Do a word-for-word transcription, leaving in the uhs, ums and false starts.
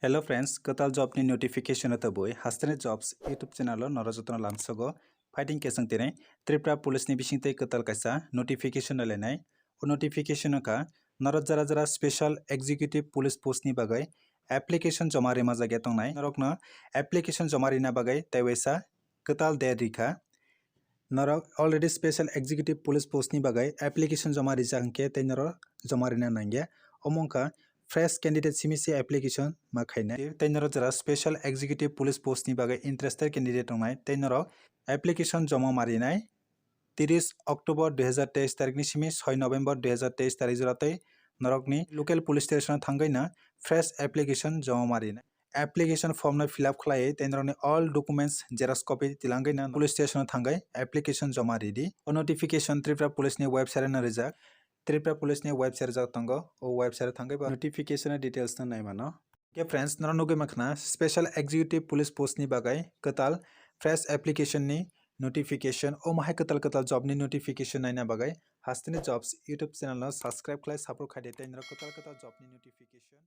Hello friends, kwtal job ni notification o tabui Hasteni Jobs YouTube channel o norok jotono lamsogo. Fighting kesang tini Tripura Police ni bisingtwi kwtal kaisa notification rwlainai. O notification wngkha norok jara jara special executive police post ni bagwi application joma rima jagya tongnai. Norokno application joma rina bagwi tei waisa kwtal date rikha. Norok already special executive police post ni bagwi application joma rijak hwnkhe tei norok joma rina nangya. Omo wngkha fresh candidate simi se application ma khainai. Tei norok jara special executive police post ni bagwi interested candidate tongnai tei norok application joma ma rinai. Tiris October dui hazar teis tarikni simi soi November dui hazar teis tarik jora tei norokni local police station o thangwi no fresh application joma ma rinai. Application form no fill up khlaiwi tei norokni all documents xerox copy tilangwi no police station o thangwi application joma ridi. O notification Tripura Police ni website no rijak. Tripura Police ni website rijak tongo. O website o thangwi bo notification ni details no naimano. Ke friends, norok nugwi mankha special executive police post ni bagwi kwtal fresh application ni notification. O mahai kwtal kwtal job ni notification naina bagwi Hasteni Jobs YouTube channel no subscribe khlai support khaidi tei norok kwtal kwtal job ni notification